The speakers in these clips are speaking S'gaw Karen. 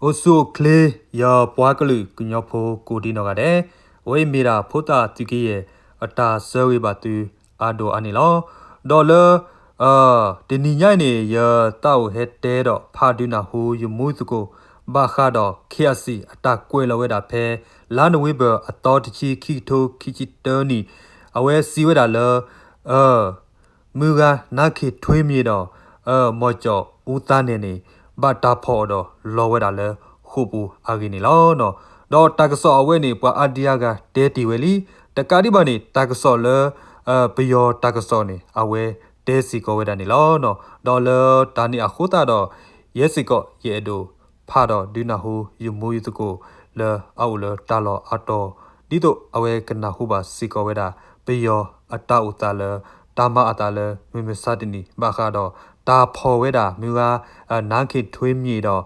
အိၣ်ဆူၣ်အိၣ်ချ့ ယပှၤကလုာ်ကညီဖိကိးဒံနီၢ်ဂၤဒဲး, အဝဲအံၤမ့ၢ်ဒၣ်ဖိသၣ်သုးက့ယဲၢ် အတၢ်ဆၢဂ့ၤဘၣ်သုအါဒိၣ်အါန့ၣ်လီၤ. ဒီးလၢ တနံၤညါအံၤန့ၣ် ယသးအိၣ်ဟဲတဲဒီးဖးဒုးနၢ်ဟူယမူယသကိး ဘၣ်ဃးဒီး KIC အတၢ်ကွဲးလီၤဝဲဒၣ်ဖဲ လါနိၣ်ဝ့ဘၢၣ်အသီတဆံ ခံကထိခံဆံတၢနံၣ်, အဝဲစံးဝဲဒၣ်လၢ မုၢ်ဂၤ နါခ့ၣ်ထွ့မံၤဒီး မီၢ်ကၠီၣ်အူသါနဲၣ်န့ၣ် ဘၣ်တၢ်ဖီၣ်အီၤဒီးလီၤဝဲဒၣ်လၢဃိာ်ပူၤအဂ့ၢ်န့ၣ်လီၤ. ဒီးတၢ်ကစီၣ်အဝဲန့ၣ် ပှၤအါဒံအါဂၤတဲတ့ၢ်ဝဲလံ. တကးဒံးဘၣ်န့ၣ် တၢ်ကစီၣ်လၢ ပယီၤတၢ်ကစီၣ်န့ၣ် အဝဲတဲစ့ၢ်ကီးဝဲဒၣ်န့ၣ်လီၤ. ဒီးလၢတၢ်န့ၣ်အဃိသတးဒီး ယဲစ့ၢ်ကီး ယအဲၣ်ဒိးဖးဒီးဒုးနၢ်ဟူယမူယသကိး လၢအအိၣ်လၢတၢ်လီၢ်အါတီၤ ဒ်သိးအဝဲကနၢ်ဟူဘၣ်စ့ၢ်ကီးဝဲဒၣ် ပယီၤအတၢ်အိၣ်သးလၢ တၢ်မၤအသးလၢမုၢ်မဆါတနံၤ ဘၣ်ဃးဒီးတၢ်ဖီၣ်ဝဲဒၣ် မုၢ်ဂၤ နါခ့ၣ်ထွ့မံၤဒီး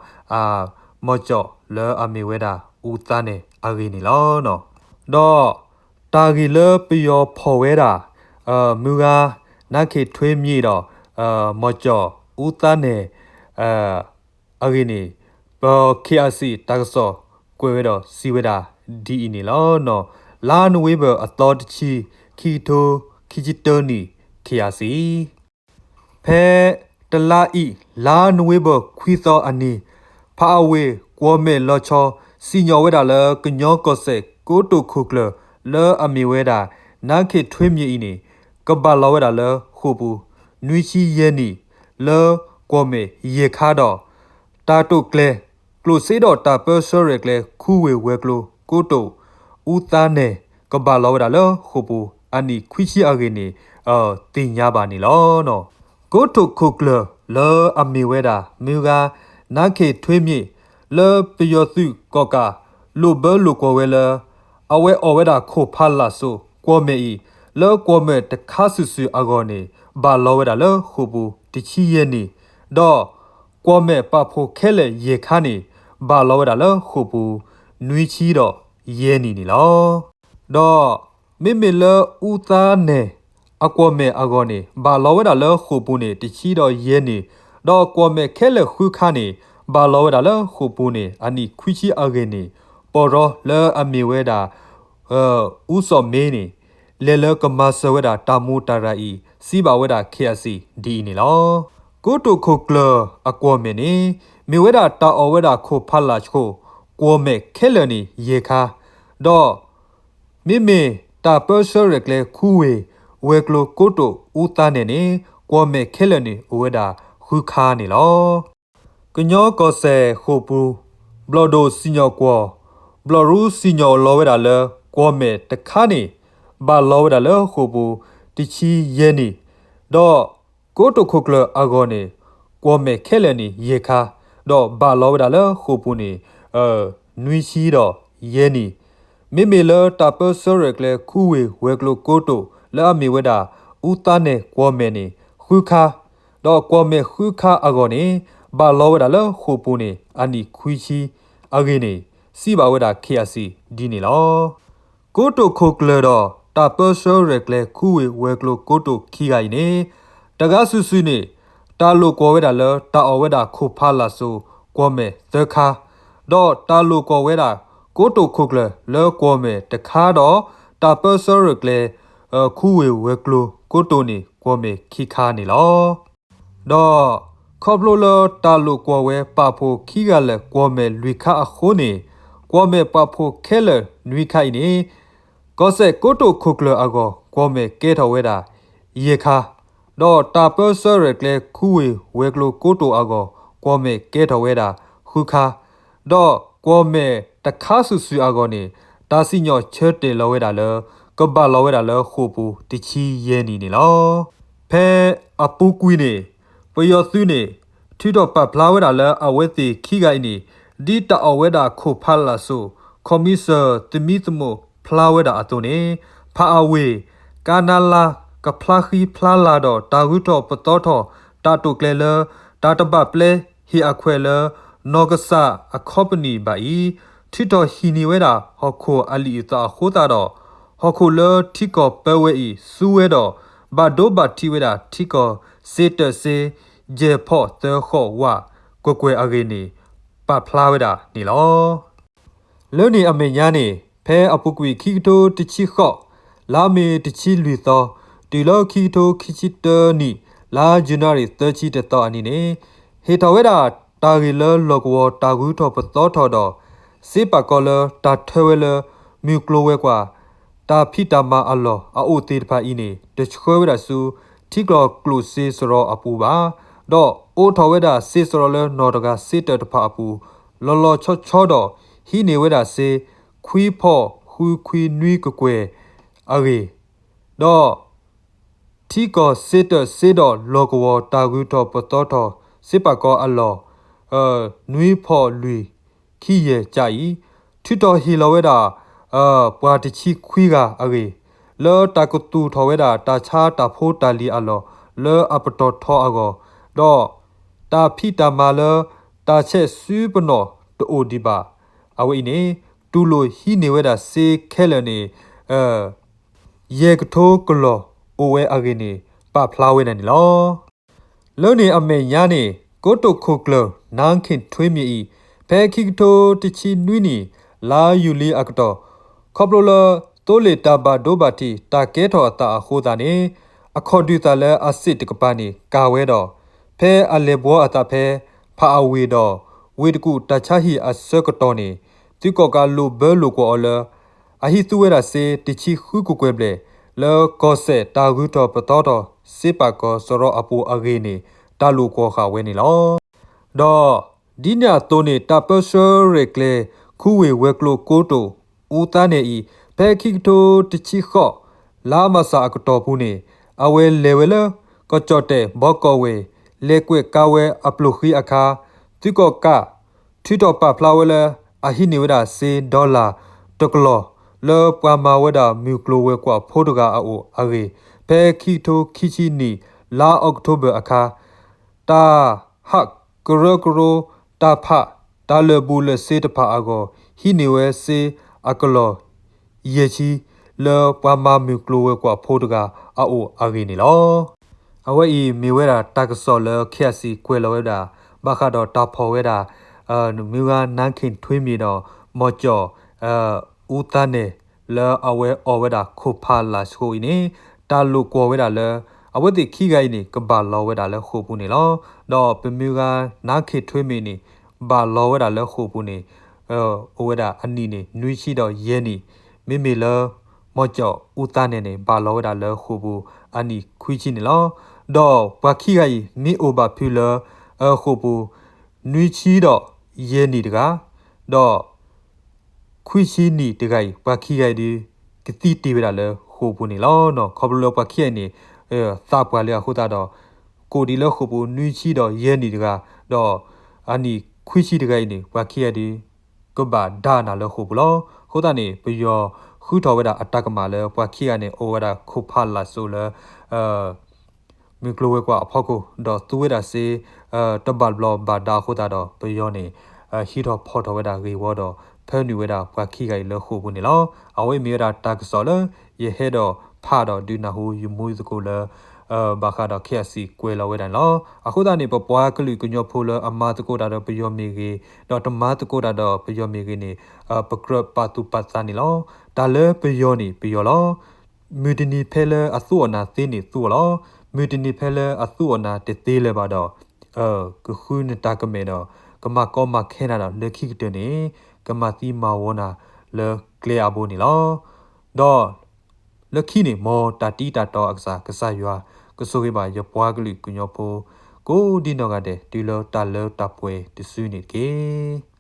မီၢ်ကၠီၣ်လၢအမ့ၢ်ဝဲဒၣ်အူသါနဲၣ်အဂ့ၢ်န့ၣ်လီၤ. ဒီးတၢ်ဂ့ၢ်လၢပယီၤဖီၣ်ဝဲဒၣ် မုၢ်ဂၤ နါခ့ၣ်ထွ့မံၤဒီး မီၢ်ကၠီၣ်အူသါနဲၣ် အဂ့ၢ်န့ၣ် ပ KIC တၢ်ကစီၣ်ကွဲးဝဲဒီးစံးဝဲဒၣ်ဒ်အံၤန့ၣ်လီၤ. လါနိၣ်ဝ့ဘၢၣ်အသီတဆံ ခံကထိခံဆံတၢနံၣ် KIC ဖဲတလါအံၤ လါနိၣ်ဝ့ဘၢၣ်ခွံသီအနံၤ ဖးအဝ့ၢ်ကွီၢ်မဲာ်လီၤဆီ စံၣ်ညီၣ်ဝဲဒၣ်လၢကညီကီၢ်စဲၣ်ကိတိာ်ခိၣ်ကျၢၢ် လၢအမ့ၢ်ဝဲဒၣ် နါခ့ၣ်ထွ့မံၤအံၤန့ၣ် ကဘၣ်လီၤဝဲဒၣ်လၢဃိာ်ပူၤ နွံဆံယဲၢ်နံၣ် လၢကွီၢ်မဲာ်ယဲၢ်ခါဒီး တၢ်တိာ်ကျဲၤ ကျိၣ်စ့ဒီးတၢ်ပၢဆှၢရဲၣ်ကျဲၤ ခူဝ့ၢ်ဝဲၤကျိၤကိတိာ် အူသါနဲၣ် ကဘၣ်လီၤဝဲဒၣ်လၢဃိာ်ပူၤ အနံၣ်ခွံဆံအဂ့ၢ်န့ၣ် သ့ၣ်ညါဘၣ်န့ၣ်လီၤ. ကိတိာ်ခိၣ်ကျၢၢ်လၢအမ့ၢ်ဝဲဒၣ် မုၢ်ဂၤ နါခ့ၣ်ထွ့မံၤ လၢပယီၤသုးကီၣ်ကး လိာ်ဘၢလိာ်ကွီၢ်ဝဲလၢ အဝဲအီၣ်ဝဲဒၣ်ခိၣ်ဖးလာ်စိး ကွီၢ်မဲာ်အံၤ လၢကွီၢ်မဲာ်တခါစုာ်စုာ်အဂီၢ်န့ၣ် ဘၣ်လီၤဝဲဒၣ်လၢဃိာ်ပူၤ တဆံယဲၢ်နံၣ်, ဒီးကွီၢ်မဲာ်ပာ်ဖှိၣ်ခဲလၢာ်ယဲၢ်ခါန့ၣ် ဘၣ်လီၤဝဲဒၣ်လၢဃိာ်ပူၤ နွံဆံဒီးယဲၢ်နံၣ်န့ၣ်လီၤ. ဒီးမ့မ့ၢ်လၢအူသါနဲၣ် အကွီၢ်မဲာ်အဂီၢ်န့ၣ် ဘၣ်လီၤဝဲဒၣ်လၢဃိာ်ပူၤန့ၣ် တဆံဒီးယဲၢ်နံၣ်, ဒီးကွီၢ်မဲာ်ခဲလၢာ်ဃုခါန့ၣ် ဘၣ်လီၤဝဲဒၣ်လၢဃိာ်ပူၤန့ၣ် အနံၣ်ခွံဆံအဂ့ၢ်န့ၣ် ပီၢ်ရီလၢအမ့ၢ်ဝဲဒၣ် အူစီၣ်မ့န့ၣ် လဲၤလၢကမၤစၢၤဝဲဒၣ်တၢ်မူးတၢ်ရၤအံၤ စံးဘၣ်ဝဲဒၣ် KIC ဒ်အံၤန့ၣ်လီၤ. ကိတိာ်ခိၣ်ကျၢၢ်အကွီၢ်မဲာ်န့ၣ် မ့ၢ်ဝဲဒၣ်တၢ်အီၣ်ဝဲဒၣ်ခိၣ်ဖးလာ်ဆိး ကွီၢ်မဲာ်ခဲလၢာ်န့ၣ် ယဲၢ်ခါ, ဒီး မ့မ့ၢ်တၢ်ပၢဆှၢရဲၣ်ကျဲၤခူဝ့ၢ်ဝဲၤကျိၤကိတိာ်အူသါနဲၣ်န့ၣ် ကွီၢ်မဲာ်ခဲလၢာ်န့ၣ် အိၣ်ဝဲဒၣ်ဃုခါန့ၣ်လီၤ. ကညီကီၢ်စဲၣ်ဃိာ်ပူၤ ဘျီၣ်ဒိၣ်စံၣ်ညီၣ်ကွီၢ် ဘျီၣ်ရူစံၣ်ညီၣ်လီၤဝဲဒၣ်လၢ ကွီၢ်မဲာ်တခါန့ၣ် ဘၣ်လီၤဝဲဒၣ်လၢဃိာ်ပူၤ တဆံယဲၢ်နံၣ်, ဒီးကိတိာ်ခိၣ်ကျၢၢ်အဂီၢ်န့ၣ် ကွီၢ်မဲာ်ခဲလၢာ်န့ၣ် ယဲၢ်ခါ, ဒီးဘၣ်လီၤဝဲဒၣ်လၢဃိာ်ပူၤန့ၣ် နွံဆံဒီးယဲၢ်နံၣ်, မ့မ့ၢ်လၢတၢ်ပၢဆှၢရဲၣ်ကျဲၤခူဝ့ၢ်ဝဲၤကျိၤကိတိာ် လၢအမ့ၢ်ဝဲဒၣ် အူသါနဲၣ်ကွီၢ်မဲာ်န့ၣ် ဃုခါ, ဒီးကွီၢ်မဲာ်ဃုခါအဂီၢ်န့ၣ် ဘၣ်လီၤဝဲဒၣ်လၢဃိာ်ပူၤန့ၣ် အနံၣ်ခွံဆံအဂ့ၢ်န့ၣ် စံးဘၣ်ဝဲဒၣ် KIC ဒ်န့ၣ်လီၤ. ကိတိာ်ခိၣ်ကျၢၢ်ဒီးတၢ်ပၢဆှၢရဲၣ်ကျဲၤခူဝ့ၢ်ဝဲၤကျိၤကိတိာ်ခံဂၤအံၤန့ၣ် တဂၤစုာ်စုာ်န့ၣ် တၢ်လိာ်ကွီၢ်ဝဲဒၣ်လၢတၢ်အီၣ်ဝဲဒၣ်ခိၣ်ဖးလာ်စိး ကွီၢ်မဲာ်သၢခါ, ဒီးတၢ်လိာ်ကွီၢ်ဝဲဒၣ် ကိတိာ်ခိၣ်ကျၢၢ်လၢကွီၢ်မဲာ်တခါဒီး တၢ်ပၢဆှၢရဲၣ်ကျဲၤ ခူဝ့ၢ်ဝဲၤကျိၤကိတိာ်န့ၣ် ကွီၢ်မဲာ်ခံခါန့ၣ်လီၤ. ဒီးခီဖျိလၢတၢ်လိာ်ကွီၢ်ဝဲပာ်ဖှိၣ်ခံဂၤလၢာ် ကွီၢ်မဲာ်လွံၢ်ခါအဃိန့ၣ် ကွီၢ်မဲာ်ပာ်ဖှိၣ်ခဲလၢာ်နွံခါအံၤန့ၣ် ကီၢ်စဲၣ်ကိတိာ်ခိၣ်ကျၢၢ်အဂီၢ် ကွီၢ်မဲာ်ကဲထီၣ်ဝဲဒၣ် ယဲၢ်ခါ, ဒီးတၢ်ပၢဆှၢရဲၣ်ကျဲၤခူဝ့ၢ်ဝဲၤကျိၤကိတိာ်အဂီၢ် ကွီၢ်မဲာ်ကဲထီၣ်ဝဲဒၣ်ဃုခါ, ဒီးကွီၢ်မဲာ်တခါစုာ်စုာ်အဂီၢ်န့ၣ် တၢ်စံၣ်ညီၣ်ဆၢတဲာ်လီၤဝဲဒၣ်လၢ ကဘၣ်လီၤဝဲဒၣ်လၢဃိာ်ပူၤတဆံယဲၢ်နံၣ်န့ၣ်လီၤ. ဖဲအပူၤကွံာ်န့ၣ် ပယီၤသုးန့ၣ် ထုးထီၣ်ပာ်ဖျါဝဲဒၣ်လၢအဝဲသ့ၣ်ခံဂၤအံၤန့ၣ် ဒ်တၢ်အီၣ်ဝဲဒၣ်ခိၣ်ဖးလာ်စိး ခီၣ်မံၣ်စၢၣ်သမံသမိးဖျါဝဲဒၣ်အသိးန့ၣ် ဖးအဝ့ၢ် ကါနါလါ ကဖျါဃံဖျါလၤဒီးတၢ်ဂုၤထီၣ်ပသီထီၣ် တၢ်တိာ်ကျဲၤလၢ တၢ်တဘၣ်ပျဲဟ့ၣ်အခွဲးလၢ နီၢ်ကစၢ်အခီပနံၣ်ဘၣ်အံၤ ထုးထီၣ်ဟံးန့ၢ်ဝဲဒၣ်ဟီၣ်ခိၣ်အလံာ်အုးသးအဃိသတးဒီး ဟီၣ်ခိၣ်လၢထံကီၢ်ပၢဝဲအံၤ စူဝဲဒီး ဘၣ်ဒိဘၣ်ထံးဝဲဒၣ်ထံကီၢ်စ့တၢးစ့ ယဲၢ်ဖီၣ်သၢဃီၣ်ဝး ကွဲးကွဲးအဂ့ၢ်န့ၣ် ပာ်ဖျါဝဲဒၣ်န့ၣ်လီၤ. လၢန့ၣ်အမဲာ်ညါန့ၣ် ဖဲအပူၤကွံာ်ခံကထိတဆံဃိး လါမ့ၤတဆံလွံၢ်သီ တုၤလၢခံကထိခံဆံတၢနံၣ် လါယနူၤအါရံၤသၢဆံတသီအနံၤန့ၣ် ဟ့ၣ်ထီၣ်ဝဲဒၣ်တၢ်ဂ့ၢ်လၢလီၢ်ကဝီၤတၢ်ဂုၤထီၣ်ပသီထီၣ်ဒီး စ့ပာ်ကီၤလၢတၢ်ထၢဝဲလၢ မုၢ်ကျိၤဝဲၤကွာ် တၢ်ဖံးတၢ်မၤအလီၢ်အအိၣ်သ့ၣ်တဖၣ်အံၤန့ၣ် တဆှၢဝဲဒၣ်ဆူ ထံကီၢ်ကျိၣ်စ့စရီအပူၤဘၣ်. ဒီးအိးထီၣ်ဝဲဒၣ်စ့စရီလၢနီၢ်တဂၤစ့တၢးတဖၣ်အပူၤ လီၤလီၤဆီဆီဒီး ဟံးန့ၢ်ဝဲဒၣ်စ့ ခွံဖီၣ်ဃုခွံနွံကကွဲၢ်အဂ့ၢ် ဒီး ထံကီၢ်စ့တၢးစ့ဒီးလီၢ်ကဝီၤတၢ်ဂုၤထီၣ်ပသီထီၣ် စ့ပာ်ကီၤအလီၢ် နွံဖီၣ်လွံၢ်ခံယဲၢ်ကၠါအံၤ ထုးထီၣ်ဟ့ၣ်လီၤဝဲဒၣ် ပှၤတဆံခွံဂၤအဂ့ၢ် လၢတၢ်ကသူၣ်ထီၣ်ဝဲဒၣ်တၢ်ဆါတၢ်ဖိတၢ်လံၤအလီၢ်လၢအပတီၢ်ထီအဂီၢ် ဒီး တၢ်ဖံးတၢ်မၤလၢ တၢ်ဆဲးစုပနီၣ်တအိၣ်ဒံးဘၣ် အဝဲအံၤန့ၣ် တူၢ်လိာ်ဟံးန့ၢ်ဝဲဒၣ်စ့ခဲလၢာ်န့ၣ် ယဲၢ်ကထိကလီၢ်အိၣ်ဝဲအဂ့ၢ်န့ၣ် ပာ်ဖျါဝဲဒၣ်န့ၣ်လီၤ. လၢန့ၣ်အမဲာ်ညါန့ၣ် ကိတိာ်ခိၣ်ကျၢၢ် နါခ့ၣ်ထွ့မံၤအံၤ ဖဲခံကထိတဆံနွံနံၣ် လါယူၤလံအကတီၢ် ခီဖျိလၢ သိလ့ၣ်တၢ်ဘၣ်ဒိဘၣ်ထံးတၢ်ကဲထီၣ်အသးအဃိသတးန့ၣ် အခီၣ်ဒုၣ်သၣ်လၢအစ့ၣ်တကပၤန့ၣ် ကၤဝဲဒီး ဖဲအလဲၤဘှီအသးဖဲ ဖးအဝ့ၢ်ဒီး ဝ့ၢ်တကူၣ်တၢ်ဆါဟံၣ်အဆၢကတီၢ်န့ၣ် သုးကီၣ်ကးလိာ်ဘၢလိာ်ကွီၢ်အီၤလၢ အဟံးသူဝဲဒၣ်စ့ တဆံဃုကကွဲၢ်ဘျဲၣ် လၢကီၢ်စဲၣ်တၢ်ဂုၤထီၣ်ပသီထီၣ် စ့ပာ်ကီၤစရီအပူၤအဂ့ၢ်န့ၣ် တၢ်လိာ်ကွီၢ်ဃာ်ဝဲန့ၣ်လီၤ. ဒီး ဒ်န့ၣ်အသိးန့ၣ် တၢ်ပၢဆှၢရဲၣ်ကျဲၤ ခူဝ့ၢ်ဝဲၤကျိၤကိတိာ် အူသါနဲၣ်အံၤ ဖဲခံကထိတဆံဃိး လါမၢ်ၡးအကတီၢ်ပူၤန့ၣ် အဝဲလဲၤဝဲလၢ ကီၢ်ကၠီၣ်တဲၣ်ဘီကီၢ်ဝဲၢ် လဲၤကွဲးကါဝဲအပျိၢ်ဃံအခါ သုးကီၣ်ကး ထုးထီၣ်ပာ်ဖျါဝဲလၢ အဟံးန့ၢ်ဝဲဒၣ်စ့ dollar တကလီၢ် လၢပှၤမၤဝဲဒၣ်မုၢ်ကျိၤဝဲၤကွာ်ဖိတဂၤအအိၣ်အဂ့ၢ် ဖဲခံကထိခံဆံနံၣ် လါအီးကထိဘၢၣ်အခါ တၢ်ဟးကရၢကရိ တၢ်ဖး တၢ်လၢာ်ဘူၣ်လၢာ်စ့တဖၣ်အဂီၢ် ဟံးန့ၢ်ဝဲစ့အကလီၢ် ယဲၢ်ဆံ လၢပှၤမၤမုၢ်ကျိၤဝဲၤကွာ်ဖိတဂၤအအိၣ်အဂ့ၢ်န့ၣ်လီၤ. အဝဲအံၤမ့ၢ်ဝဲဒၣ်တၢ်ကစီၣ်လၢ ခ့ၣ်အစံၣ် ကွဲးလီၤဝဲဒၣ် ဘၣ်ဃးဒီးတၢ်ဖီၣ်ဝဲဒၣ် မုၢ်ဂၤ နါခ့ၣ်ထွ့မံၤဒီး မီၢ်ကၠီၣ် အူသါနဲၣ် လၢအဝဲအီၣ်ဝဲဒၣ်ခိၣ်ဖးလာ်ဆှိအံၤန့ၣ် တၢ်လိာ်ကွီၢ်ဝဲဒၣ်လၢ အဝဲသ့ၣ်ခံဂၤအံၤန့ၣ် ကဘၣ်လီၤဝဲဒၣ်လၢဃိာ်ပူၤန့ၣ်လီၤ. ဒီးပမုၢ်ဂၤ နါခ့ၣ်ထွ့မံၤန့ၣ် ဘၣ်လီၤဝဲဒၣ်လၢဃိာ်ပူၤန့ၣ် အိၣ်ဝဲဒၣ်အနံၣ်န့ၣ် နွံဆံဒီးယဲၢ်နံၣ်, မ့မ့ၢ်လၢ မီၢ်ကၠီၣ်အူသါနဲၣ်န့ၣ် ဘၣ်လီၤဝဲဒၣ်လၢဃိာ်ပူၤ အနံၣ်ခွံဆံန့ၣ်လီၤ. ဒီးပှၤခံဂၤအံၤ မ့ၢ်အိၣ်ဘၣ်ဖုးလၢ ဃိာ်ပူၤ နွံဆံဒီးယဲၢ်နံၣ်တဂၤ, ဒီး ခွံဆံနံၣ်တဂၤအံၤ ပှၤခံဂၤအံၤဒုး ကသံတ့ၢ်ဝဲဒၣ်လၢဃိာ်ပူၤန့ၣ်လီၤ. ခီဖျိလၢပှၤခံဂၤအံၤန့ၣ် သးပှၢ်လၢအဃိသတးဒီး ကိးဒံးလၢဃိာ်ပူၤ နွံဆံဒီးယဲၢ်နံၣ်တဂၤ, ဒီး အနံၣ်ခွံဆံတဂၤအံၤန့ၣ် ပှၤခံဂၤဒုး ကဘၣ်ဒါနၤလၢဃိာ်ပူၤလီၤ. အဃိသတးန့ၣ် ပယီၤဃုထီၣ်ဝဲဒၣ်အတၢ်ကမၣ်လၢပှၤခံဂၤန့ၣ် အိၣ်ဝဲဒၣ်ခိၣ်ဖးလာ်စိးလၢ မုၢ်ကျိၤဝဲၤကွာ်အဖီခိၣ် ဒီးသူဝဲဒၣ်စ့ တဘၣ်ဘျီဘၣ်ဒါအဃိသတးဒီး ပယီၤန့ၣ် ဟံးထီၣ်ဖီၣ်ထီၣ်ဝဲဒၣ်ဂ့ၢ်ဝီဒီး ဖၢနုာ်ဝဲဒၣ်ပှၤခံဂၤအံၤလၢဃိာ်ပူၤန့ၣ်လီၤ. အဝဲမ့ၢ်ဝဲဒၣ်တၢ်ကစီၣ်လၢ ယဟဲဒီးဖးဒီးဒုးနၢ်ဟူယမူသကိးလၢ ဘၣ်ဃးဒီးခ့ၣ်အစံၣ်ကွဲးလီၤဝဲဒၣ်န့ၣ်လီၤ. အဃိသတးန့ၣ် ပပှၤကလုာ်ကညီဖိလၢအမၤသကိးတၢ်ဒီးပယီၤမ့ၢ်ဂ့ၤ, ဒီးတမၤသကိးတၢ်ဒီးပယီၤမ့ၢ်ဂ့ၤန့ၣ် ပကြၢးပာ်သူၣ်ပာ်သးန့ၣ်လီၤ. တၢ်လၢပယီၤန့ၣ်ပယီၤလီၤ. မုၢ်တနံၤဖဲလၢအသူအီၣ်နၤသ့န့ၣ်သူအီၣ်လီၤ. မုၢ်တနံၤဖဲလၢအသူအီၣ်နၤတသ့လၢၤဘၣ်ဒီး ကဃုနတၢ်ကမၣ်ဒီး ကမၤကီမၤခဲနၤဒီးလၢခံကတၢၢ်န့ၣ် ကမၤသံမၤဝီနၤလၢကျဲအဘိန့ၣ်လီၤ. ဒီး လၢခံန့ၣ် မ်တၢ်တံၢ်တၢ်တီအကစၢ် ကစၢ်ယွၤ ကဆိၣ်ဂ့ၤဘၣ်ယပှၤကလုာ်ကညီဖိ ကိးဒံနီၢ်ဂၤဒဲး တုၤလၢတၢ်လၢတၢ်ပှဲၤတစုန့ၣ်တက့ၢ်.